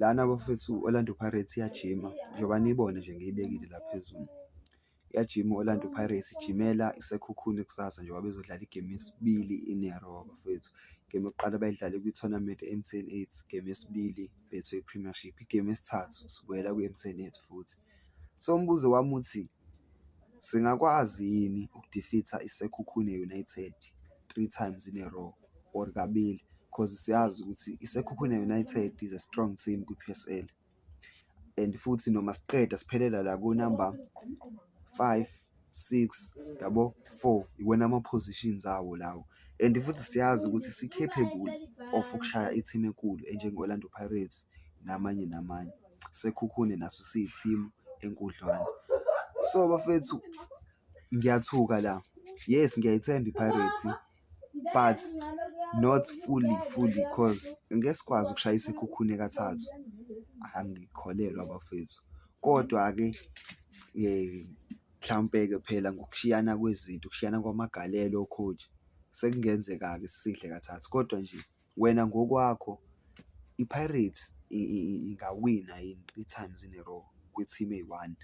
Lana bafethu, Orlando Pirates iyajima njengoba niyibona nje ngiyibekile la phezulu. Iyajima i-Orlando Pirates, ijimela iSekhukhune kusasa njengoba bezodlala igemu yesibili in a row bafowethu. Igemu yokuqala bayidlale kwi-tournament i-MTN eight, igemu yesibili Betway Premiership, igemu yesithathu sibuyela kwi-MTN eight futhi. So, umbuzo wami uthi, singakwazi yini uku-defeat-a iSekhukhune United three times in a row or kabili? Cause siyazi ukuthi iSekhukhune United is a strong team kwi-PSL and futhi noma siqeda siphelela la konamba five, six yabo, four, iwona ama-positions awo lawo and futhi siyazi ukuthi si-capable of ukushaya i-team enkulu enjenge-Orlando Pirates namanye namanye. Sekhukhune naso siyi-team enkudlwana. So, bafethu ngiyathuka la, yes, ngiyayithemba i-Pirates but not fully fully cause ngeke sikwazi ukushaya iSekhukhune kathathu, angikholelwa bafethu. Kodwa-ke mhlampe-ke phela ngokushiyana kwezinto, ukushiyana kwamagalelo o-coach sekungenzeka-ke sisidle kathathu kodwa nje wena ngokwakho i-Pirates ingawina yini three times in a row kwi-team eyi-one?